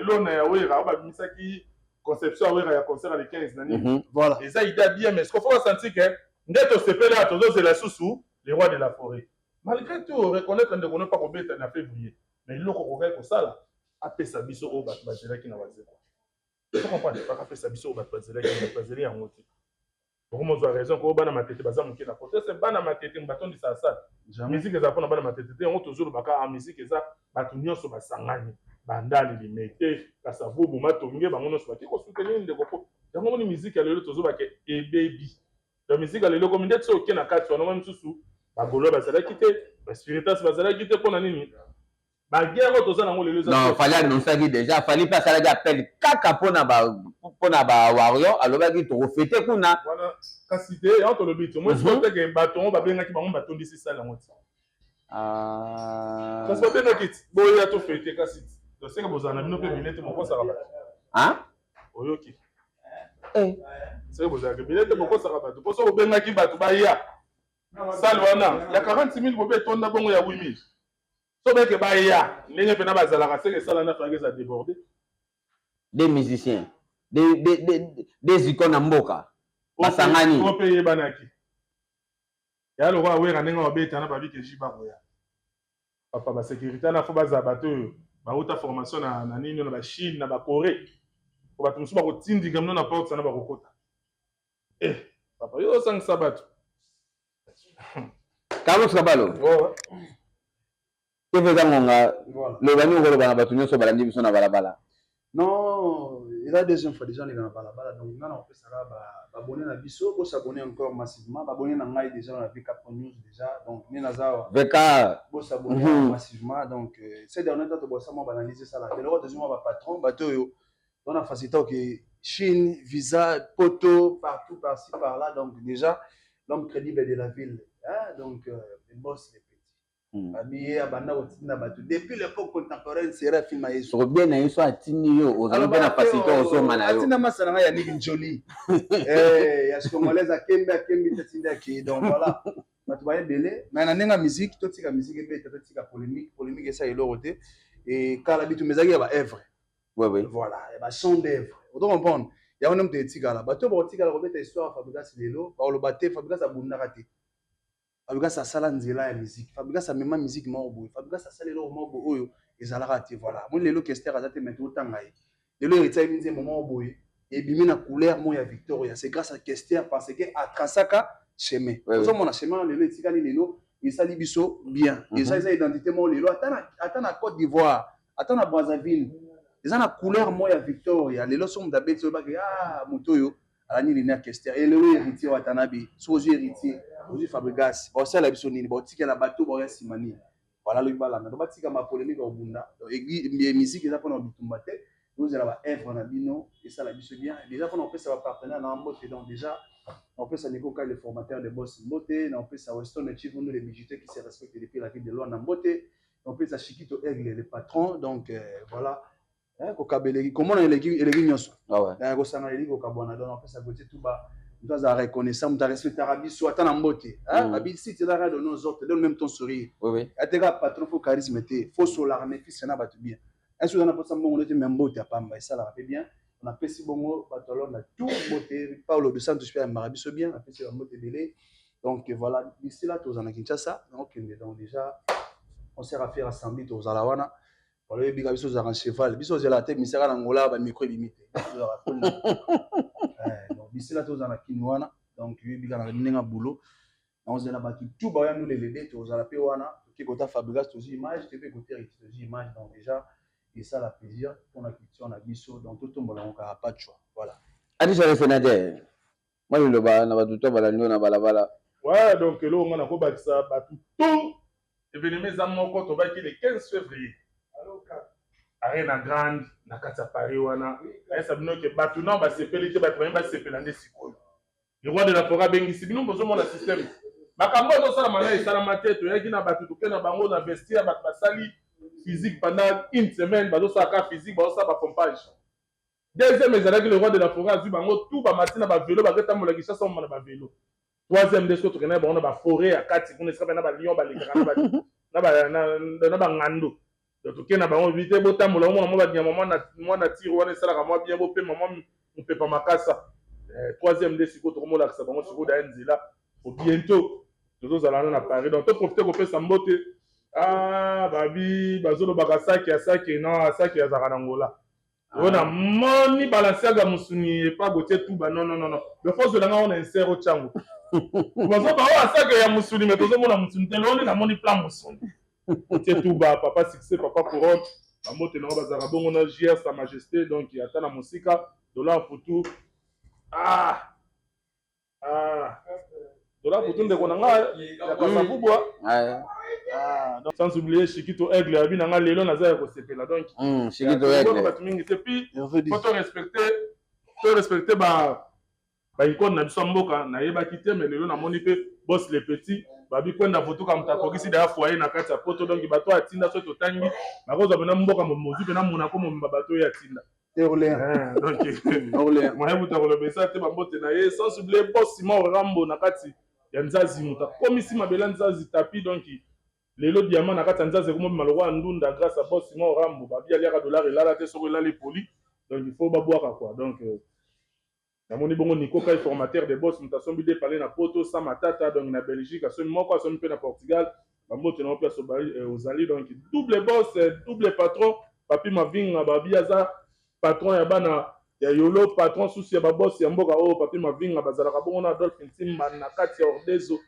B: lona ya Wera oyo babimisaki conception ya Wera ya concert ya le 15 na nini. Eza idée bien, mais ce qu'il faut basentir ke nde tosepeli awa, tozozela susu le roi de la forêt. Malgré tout, reconnaître ndeko no mpa kobeta na février, mais eloko okokaki kosala, apesa biso oyo bato bazelaki na Wazekwa. Ozo comprendre? Baka apesa biso oyo bato bazelaki, bato bazeli yango te. Okomozwa raison ko bana Matete baza moke na kote se bana Matete batondisa asala. Musique eza mpona bana Matete te. Yango tozolobaka a musique eza bato nyonso basangani, Bandali, Limete, Kasavubu, Matonge, bango nyonso bake kosoutenir ndeko. Po yango moni musique ya lelo tozobake ebebi. Donc musique ya lelo komi ndeti soki oke na kati wana, omoni mosusu bagolo bazalaki te, baspiritas bazalaki te. Mpona nini baguerre oyo toza nango lelo eza?
A: Non, Fally annonçaki déjà. Fally mpe asalaki appel kaka mpona ba warrior, alobaki tokofete kuna.
B: Wana kasi te, yango tolobi te. Omoni sikoyo teke bato yango babengaki bango, batondisi sale yango ti. Kasi babengaki ti boya tofete, kasi ti toseke bozala na bino mpe ebele te, mokosaka bato.
A: Hein?
B: Oyoki?
A: Eh.
B: Seke bozalaka ebele te, bokosaka bato. Mpo soki obengaki bato baya, salle wana ya 46 000 bobe etonda bongo ya 8 000. So beke baya ndenge mpena bazalaka, seke esala na faki eza débordé.
A: Des musiciens, des icônes na mboka basangani.
B: Oyo mpe eyebanaki ya lokola Wera ndenge babeta na babike ji bakoya papa basécurité wana, fo bazala bato oyo bauta formation na nini, na bachine, na bacorée, po bato mosusu bakotindika mino na porte wana bakokota. Eh papa, yo osangisa bato.
A: Carlos Kabalo, TV eza ngonga. Loba nini okoloba na bato nyonso balandi biso na balabala?
C: Non, eza deuxième fois déjà ndeka na balabala. Donc nga na kopesaka baabonné na biso, bosabonner encore massivement. Baabonné na ngai déjà na VK Pro News déjà. Donc nde naza awa.
A: VK.
C: Bosabonner massivement. Donc ces derniers temps tobosa mwa baanalyse esala eloko, tozwi mwa bapatron, bato oyo wana facilité oke Chine, visa, poto, partout, par-ci par-là. Donc déjà l'homme crédible de la ville, hein? Donc les boss, les petits babiye abanda kotinda bato depuis l'époque contemporaine sera film ya Yesu.
A: Soko bien na ye so atindi yo, ozali mpe na facilité ozonga na yo.
C: Atinda masa na ngai ya Niki Njoli, ya congolaise, akembi akembi te, atindi ake. Donc voilà, bato bayebele. Mais na ndenge ya musique, totika musique ebeta, totika polémique. Polémique esa eloko te. Ekala bitumba ezalaki ya baœuvre. Voilà, ya bachef d'œuvre, oto comprendre? Yango nde moto etikala, bato bakotikala kobeta histoire ya Fabregas lelo, bakoloba te Fabregas abundaka te, Fabregas asala nzela ya musique, Fabregas amema musique moko boye, Fabregas asala eloko moko boye oyo ezalaka te. Voilà, moni lelo Kester aza te, mais totanga ye lelo. Héritier ayebi nzembo moko boye ebimi na couleur moko ya Victoria, c'est grâce à Kester, parce que atraçaka chemin. Ozomona chemin wana lelo etikali, lelo esali biso bien. Eza identité moko lelo, ata na Côte d'Ivoire, ata na Brazzaville. Eza na couleur moko ya Victoria. Lelo soki moto abeti oyebaki ah moto oyo alandi Lina Kester. Et lelo héritier Watanabe, soki ozwi héritier, ozwi Fabregas, baosala biso nini? Baotikela bato baoya nsima nini? Voilà lobi balanda. Donc batika ma polémique ya kobunda. Donc musique eza mpona bitumba te. Bozela ba œuvre na bino esala biso bien. Déjà mpona kopesa ba partenaire na mbote. Donc déjà napesa Nico Kai, le formateur de boss, mbote. Napesa Weston Chivundo, le bijoutier qui se respecte depuis la ville de Luanda, mbote. Napesa Chiquito Aigle, le patron. Donc voilà. Kokaba eleki, komona eleki, eleki nyonso. Kosanga eleki kokabwana. Donc napesa Gautier Tuba, moto azala reconnaissant, moto arespectaka biso ata na mbote. Babi si tezalaka donner aux autres, donne même ton sourire. Ateka patron, faut charisme te, faut solaka méfise na bato bien. Esi oza na mposa mbongo neti me mbote ya pamba esalaka mpe bien. Napesi bongo bato alonda tout mbote. Paulo de Santos mpe ayambaka biso bien, napesi bambote ebele. Donc voilà, d'ici là tozala na Kinshasa, naokende. Donc déjà concert affaire assemblée, tozala wana. Baloyebika biso ozalaka cheval, biso ozela te misaka na Ngola, bamicro ebimi te. Donc d'ici là tozala na Kini wana. Donc yoyebika na ndenge ya boulot, naozela bato tout baya nulelede. Tozala mpe wana, toke kota Fabregas, tozwi image te, mpe kote Héritier, tozwi image. Donc déjà esala plaisir mpona culture na biso. Donc totombola yango kaka pachwa, voilà.
A: Adisa le sénateur, mwa liloba na bato to balandi oyo na balabala.
B: Ouais, donc eloko nga nakobakisa bato tout, événement eza moko, tobaki le 15 février, Arena Grande na kati ya Paris wana. Nayesa bino ke bato nao basepeli te, bato bangi basepela nde sikoyo. Le roi de la forêt abengisi bino, bozomona système, makambo ezosalama na esalama te. Toyaki na bato, toke na bango na vestiaire, bato basali physique pendant une semaine, bazosala ka physique, bazosala bapompage. Deuxième ezalaki le roi de la forêt azwi bango tout, bamati na bavelo, bazotambola Kinshasa moma na bavelo. Troisième nde soki tokendaki bango na baforêt ya kati kuna, esika mpe na balion balekaka na bangando. Donc tokende na bango bi te, botambola, omona mwa banyama, mwa nature wana esalaka mwa bien, bopema mwa mopepa makasa. Troisième nde sikoyo tokomolakisa bango sikoyo daya nzela. Po bientôt tozozala wana na Paris. Donc toprofite kopesa mbote. Ah, babi bazolobaka saki ya saki, non, saki azalaka na Ngola oyo namoni Balenciaga mosuni epa Gautier Tuba. Non, non, non, non, donc faut ozwelanga ngo na insert otyango. Bazoba oyo asaki ya mosuni, mais tozomona mosuni te. Lelo nde namoni plan mosuni Gautier Tuba, papa succès, papa couronne, bambote nango bazalaka bongo na JR sa majesté. Donc ata na mosika, dollar futu, ah ah, dollar futu, ndeko na nga ya Kasavubwa. Ah, donc, sans oublier Chiquito Aigle, abi na nga lelo naza ya kosepela. Donc
A: Chiquito Aigle.
B: Bato mingi te, puis faut to respecter ba icône na biso ya mboka. Nayebaki te, mais lelo namoni mpe boss le petit babi kwenda votuka, moto akokisi daya foyer na kati ya Poto. Donc bato oyo atinda, soki totangi, bakozwa mpena mboka mozwi mpena Monako momemba bato oyo atinda. Donc moyen moto akoloba eza te. Bambote na ye, sans oublier boss Simon Rambo na kati ya Nzazi, moto akomisi mabele Nzazi tapi. Donc lelo diamant na kati ya Nzazi ekomobima lokola ndunda grâce à boss Simon Rambo. Babi aliaka dollar elala te, soki elala epoli, donc il faut babwaka quoi. Donc namoni bongo Nico Kai, formateur de boss, moto asombi de palais na Poto sa matata. Donc na Belgique asombi moko, asombi mpe na Portugal. Bambote na place ozali. Donc double boss, double patron, Papi Mavinga, babi aza patron ya bana ya Yolo, patron susu ya baboss ya mboka oyo. Papi Mavinga bazalaka bongo na Adolphe Ntimba na kati ya Ordezo,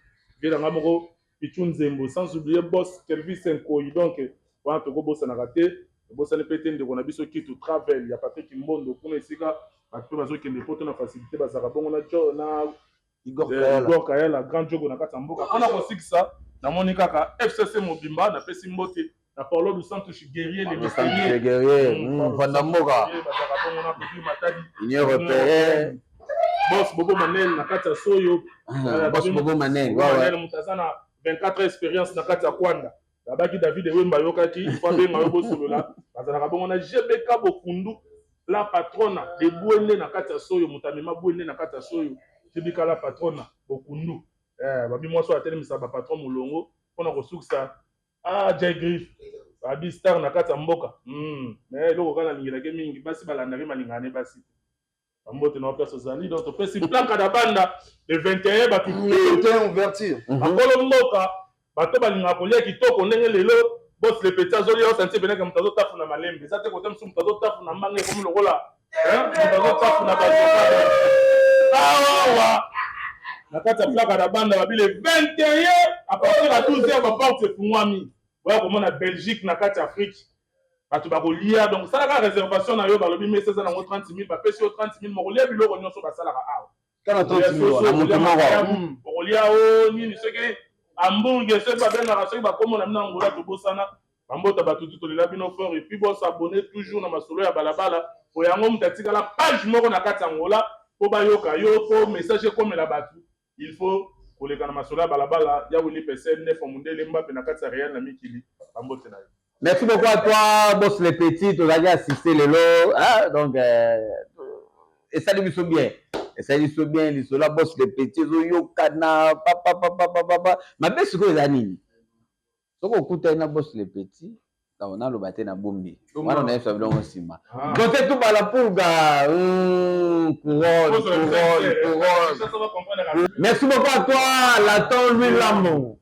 B: vielanga moko Pichu Nzembo, sans oublier boss Kelvis Nkoyi. Donc wana tokobosanaka te, tobosani mpe te ndeko na biso Kitu Travel ya Patrik Mbondo kuna, esika bato mpe bazokende Poto na facilité, bazalaka bongo na Igor Kayala, grand jogo na kati ya mboka. Mpona kosikisa, namoni kaka FCC mobimba, napesi mbote na Paulo dos Santos guerrier, le
A: mystérieux guerrier, vanda mboka.
B: Bazalaka bongo na Kofi Matadi.
A: Union européenne.
B: Boss Bobo Manel na kati ya Soyo.
A: Boss Bobo Manel.
B: Moto aza na 24 expérience na kati ya Kwanda, babaki David Ewemba, ayokaki fo abenga yo bosolola. Bazalaka bongo na GBK Bokundu, la patrona de Bwende na kati ya Soyo, moto amema Bwende na kati ya Soyo, GBK la patrona Bokundu. Babi mwasi oyo atelemisa bapatron molongo mpona kosukisa. Ah, Jay Griff, babi star na kati ya mboka. Mais eloko kaka nalingelaki mingi, basi balandaki malingana ne basi. Bambote na place ozali. Donc topesi planka na banda le 21, bato
C: ouverture.
B: Bakolo mboka, bato balingaka kolia kitoko ndenge lelo boss le petit azolia, osanti peneke moto azotafuna malembe, eza te kote mosusu moto azotafuna mbanga ekomi lokola moto azotafuna awawa. Na kati ya plaka na banda, babi le 21 à partir ya 12 heures, baporte efungwami, boya komona Belgique na kati ya Afrique. Bato bakolia, donc salaka réservation na yo. Balobi mesa eza nango 30 000, bapesi yo 30 000, mokolia biloko nyonso basalaka awa.
C: Kaka 30 000 wana.
A: Moto moko.
B: Okolia o nini, soki hamburger, soki babengaka, soki bakomona bino Angola, tobosana bambota bato tu. Tolela bino fort. Et puis bos'abonner toujours na Masolo ya Balabala, po yango moto atikala page moko na kati ya Angola mpo bayoka yo, mpo message ekomela bato. Il faut koleka na Masolo ya Balabala ya Wili Pese Nef Mundele Mbape na kati ya Real na mikili. Bambote na yo.
A: Merci beaucoup à toi, boss les petits. Tozalaki assisté lelo, ah, donc esali biso bien, esali biso bien. Lisolo ya boss les petits ezoyokana papapapapapa. Mabe sikoyo eza nini? Soki okutani na boss les petits, donc naloba te, na bombi wana, nayebisa bilongo nsima. Kote tubala pulga, couronne, couronne, couronne. Merci beaucoup à toi, Laton Louis Lambo.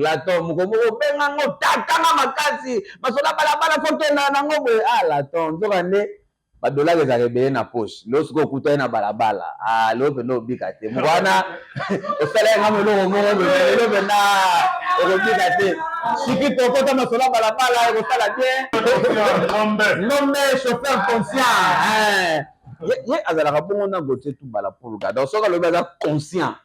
A: Laton moko moko bengango tatanga makasi masola balabala, fokenda nango boye. Ah, Laton, nzoka nde badollar ezalaka ebele na poche. Lelo soki okutani na balabala, ah, lelo mpenza obika te. Moko wana osala nga eloko moko boye, lelo mpenza okobika te. Siki tokota masolo ya balabala, ekosala bien. Ngombe chauffeur conscient, ye azalaka bongo na Gautier Tubala Pulga. Donc soki alobi aza conscient,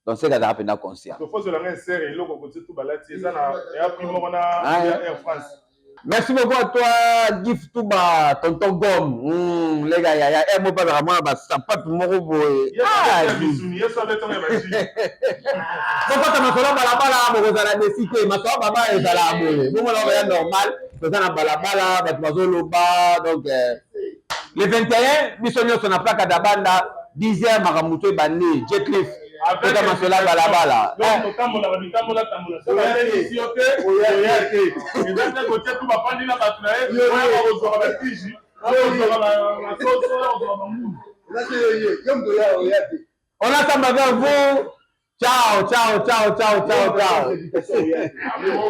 A: donc seke azalaka mpenza conscient.
B: Tofozelanga esere eloko Gautier Tubalati eza na ya prix moko na Air France.
A: Merci beaucoup à toi, Gif Touba, Tonton Gom. Les gars, ya, ya, eh, moi, pas vraiment, bah, sapatu moko boye. Ah, tokota masolo balabala, bokozala desi te. Masolo balabala ezala boye. Bongo na ya normal, toza na balabala, bato bazoloba. Donc, le 21, biso nyonso na plaque d'Abanda, 10 heures, makambo to ebandi. Jetcliff, tota masolo ya balabala.
B: Totambolaka bitambola tambola, soki alekisi yo te, oya te. Eza te kotia tu bafandi na bato na ye oya, bakozwaka batiji, bakozwaka basoso, bakozwaka bangulu.
A: On ensemble avec vous. Ciao, ciao, ciao, ciao, ciao, ciao.